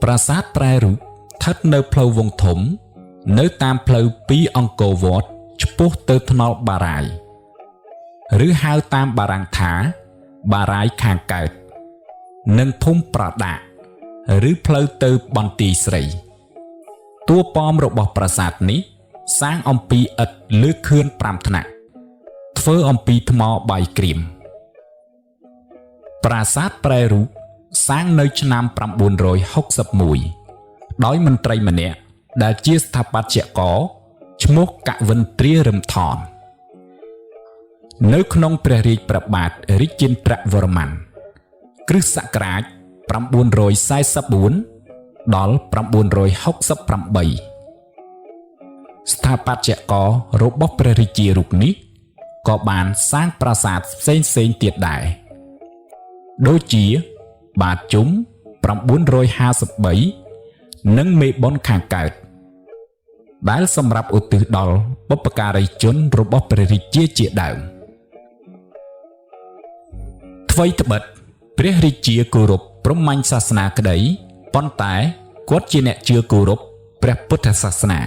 ប្រាសាទប្រែរូបស្ថិតនៅផ្លូវវងធំ នៅតាមផ្លូវពីអង្គរវត្តឆ្ពោះទៅថ្នល់បារាយឬហៅតាមបារាំងថា បារាយខាងកើតនិងភូមិប្រដាក់ឬផ្លូវទៅបន្ទាយស្រីតួប៉មរបស់ប្រាសាទនេះសាងអំពីឥដ្ឋលើខឿន5ថ្នាក់ធ្វើអំពីថ្មបាយក្រៀមប្រាសាទប្រែរូបសាងនៅឆ្នាំ961ដោយមន្ត្រីម្នាក់ដែលជាស្ថាបត្យករឈ្មោះកវិន្ទ្រារឹមថននៅក្នុងព្រះរាជព្រះបាទរាជេន្ទ្រវរ្ម័នគ្រិស្តសករាជ944ដល់968ស្ថាបត្យកររបស់ព្រះរាជារូបនេះក៏បានសាងប្រាសាទផ្សេងៗទៀតដែរដូចជាបាជុំ953និងមេបុនខាងកើតដែលសម្រាប់ឧទ្ទិសដល់បុព្វការីជនរបស់ព្រះរាជាជាដើមថ្វីត្បិតព្រះរាជាគោរពព្រហ្មញ្ញសាសនាក្តីប៉ុន្តែគាត់ជាអ្នកជឿគោរពព្រះពុទ្ធសាសនា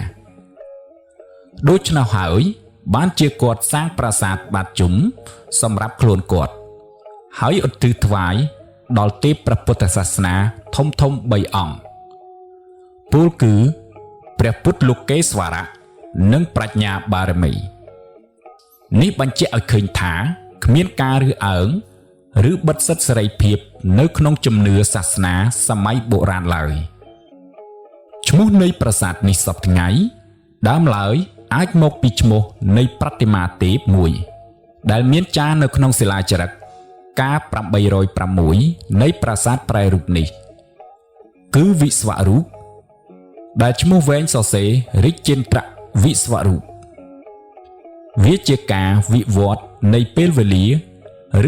ដូច្នោះហើយបានជាគាត់សាងប្រាសាទបាជុំសម្រាប់ខ្លួនគាត់ហើយឧទ្ទិសថ្វាយដល់ទេពព្រះពុទ្ធសាសនាធំធំ3អង្គពោលគឺព្រះពុទ្ធលោកេស្វរៈនិងប្រាជ្ញាបារមីនេះបញ្ជាក់ឲ្យឃើញថាគ្មានការរើសអើងឬបិទសិទ្ធិសេរីភាពនៅក្នុងជំនឿសាសនាសម័យបុរាណឡើយឈ្មោះនៃប្រាសាទនេះសព្វថ្ងៃដើមឡើយអាចមកពីឈ្មោះនៃប្រតិមាទេពមួយដែលមានចារនៅក្នុងសិលាចារឹកកា806នៃប្រាសាទប្រែរូបនេះគឺវិស្វរូបដែលឈ្មោះវែងសរសេររាជេន្ទ្រវិស្វរូបវាជាការវិវត្តនៃពេលវេលា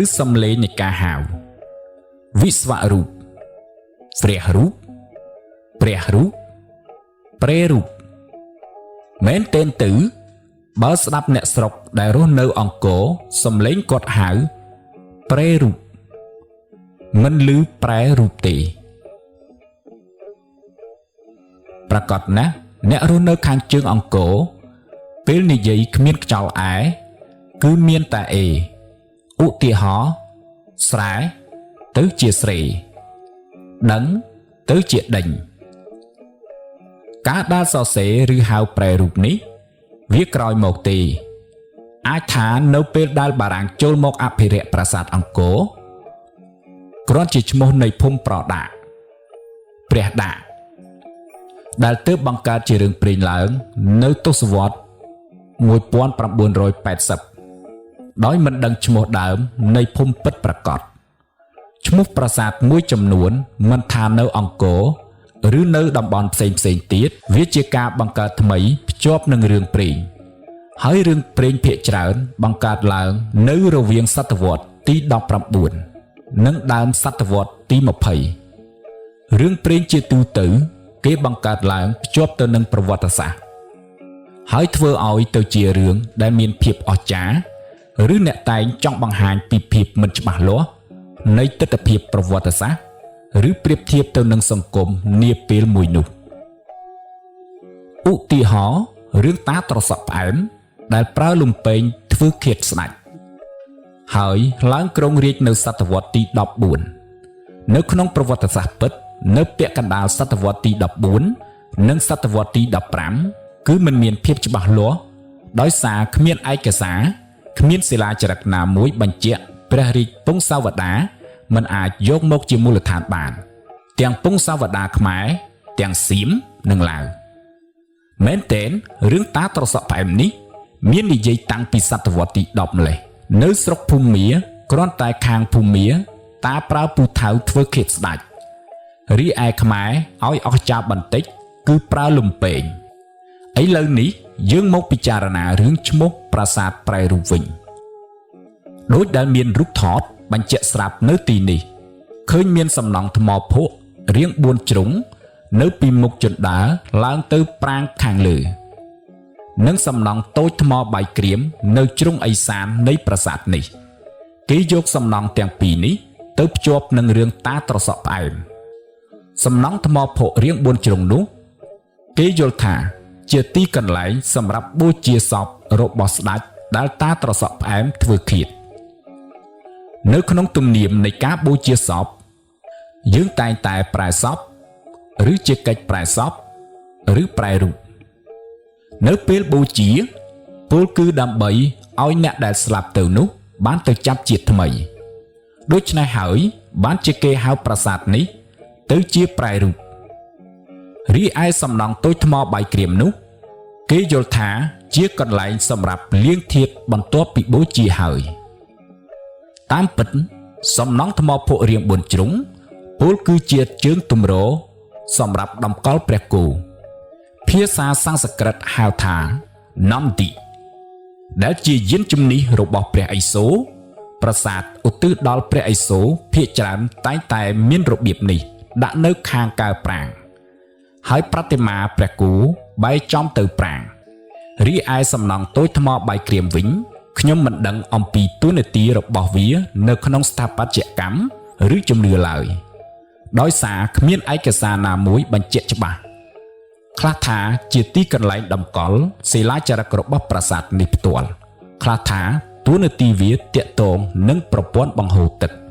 ឬសំឡេងនៃការហៅវិស្វរូបព្រះរូបព្រះរូបប្រេរូបមែនទែនទៅបើស្ដាប់អ្នកស្រុកដែលរស់នៅអង្គរសំឡេងគាត់ហៅប្រេរូបមិនឮប្រែរូបទេប្រកាសណាស់អ្នករស់នៅខាងជើងអង្គរពេលនិយាយគ្មានខ្យល់អែគឺមានតែអេឧទាហរណ៍ស្រែទៅជាស្រេដឹងទៅជាដេញការដែលសរសេរឬហៅប្រែរូបនេះវាក្រោយមកទេអាចថានៅពេលដែលបារាំងចូលមកអភិរក្សប្រាសាទអង្គរគ្រាន់ជាឈ្មោះនៃភូមិប្រដាក់ព្រះដាក់ដែលទើបបង្កើតជារឿងព្រេងឡើងនៅទសវត្ស1980ដោយមិនដឹងឈ្មោះដើមនៃភូមិពិតប្រាកដឈ្មោះប្រាសាទមួយចំនួនមិនថានៅអង្គរឬនៅតំបន់ផ្សេងៗទៀតវាជាការបង្កើតថ្មីភ្ជាប់នឹងរឿងព្រេងហើយរឿងព្រេងភាគច្រើនបង្កើតឡើងនៅរវាងសតវត្សទី19និងដើមសតវត្សទី20រឿងព្រេងជាទូទៅគេបង្កើតឡើងភ្ជាប់ទៅនឹងប្រវត្តិសាស្ត្រហើយធ្វើឲ្យទៅជារឿងដែលមានភាពអស្ចារ្យឬអ្នកតែងចង់បង្ហាញពីភាពមិនច្បាស់លាស់នៃទិដ្ឋភាពប្រវត្តិសាស្ត្រឬប្រៀបធៀបទៅនឹងសង្គមនាពេលមួយនោះឧទាហរណ៍រឿងតាត្រសក់ផ្អែមដែលប្រើលំពែងធ្វើឃាតស្ដេចហើយឡើងគ្រងរាជនៅសតវត្សទី14នៅក្នុងប្រវត្តិសាស្ត្រពិតនៅពាក់កណ្ដាលសតវត្សទី14និងសតវត្សទី15គឺមិនមានភាពច្បាស់លាស់ដោយសារគ្មានឯកសារគ្មានសិលាចារឹកណាមួយបញ្ជាក់ព្រះរាជពង្សាវតាមិនអាចយកមកជាមូលដ្ឋានបានទាំងពង្សាវតាខ្មែរទាំងសៀមនិងឡាវមែនទែនរឿងតាត្រសក់ផ្អែមនេះមាននិយាយតាំងពីសតវត្សទី10ម្លេះនៅស្រុកភូមាគ្រាន់តែខាងភូមាតាប្រើពូថៅធ្វើឃាតស្ដេចរីឯខ្មែរឲ្យអស្ចារ្យបន្តិចគឺប្រើលំពែងឥឡូវនេះយើងមកពិចារណារឿងឈ្មោះប្រាសាទប្រែរូបវិញដូចដែលមានរូបថតបញ្ជាក់ស្រាប់នៅទីនេះឃើញមានសំណង់ថ្មភក់រាង4ជ្រុងនៅពីមុខជណ្ដើរឡើងទៅប្រាង្គខាងលើនិងសំណង់តូចថ្មបាយក្រៀមនៅជ្រុងឦសាននៃប្រាសាទនេះគេយកសំណង់ទាំងពីរនេះទៅភ្ជាប់នឹងរឿងតាត្រសក់ផ្អែម សំណង់ថ្មភក់រាង4ជ្រុងនោះ គេយល់ថាជាទីកន្លែងសម្រាប់បូជាសពរបស់ស្ដេចដែលតាត្រសក់ផ្អែមធ្វើឃាតនៅក្នុងទំនៀមនៃការបូជាសពយើងតែងតែប្រែសពឬជាកិច្ចប្រែសពឬប្រែរូបនៅពេលបូជាពលគឺដើម្បីឲ្យអ្នកដែលស្លាប់ទៅនោះបានទៅចាប់ជាតិថ្មីដូច្នេះហើយបានជាគេហៅប្រាសាទនេះទៅជាប្រែរូបរីឯសំណង់តូចថ្មបាយក្រៀមនោះគេយល់ថាជាកន្លែងសម្រាប់លាងធាតុបន្ទាប់ពីបូជាហើយតាមពិតសំណង់ថ្មភក់រាង4ជ្រុងពលគឺជាជើងទម្រសម្រាប់តម្កល់ព្រះគោភាសាសំស្ក្រឹតហៅថានន្ទិដែលជាយានជំនិះរបស់ព្រះឥសូរប្រាសាទឧទ្ទិសដល់ព្រះឥសូរភាគច្រើនតែងតែមានរបៀបនេះដាក់នៅខាងកើតប្រាង្គហើយប្រតិមាព្រះគោបែរចំទៅប្រាង្គរីឯសំណង់តូចថ្មបាយក្រៀមវិញខ្ញុំមិនដឹងអំពីតួនាទីរបស់វានៅក្នុងស្ថាបត្យកម្មឬជំនឿឡើយដោយសារគ្មានឯកសារណាមួយបញ្ជាក់ច្បាស់ខ្លះថាជាទីកន្លែងតម្កល់សិលាចារឹករបស់ប្រាសាទនេះផ្ទាល់ខ្លះថាតួនាទីវាទាក់ទងនឹងប្រព័ន្ធបង្ហូរទឹក។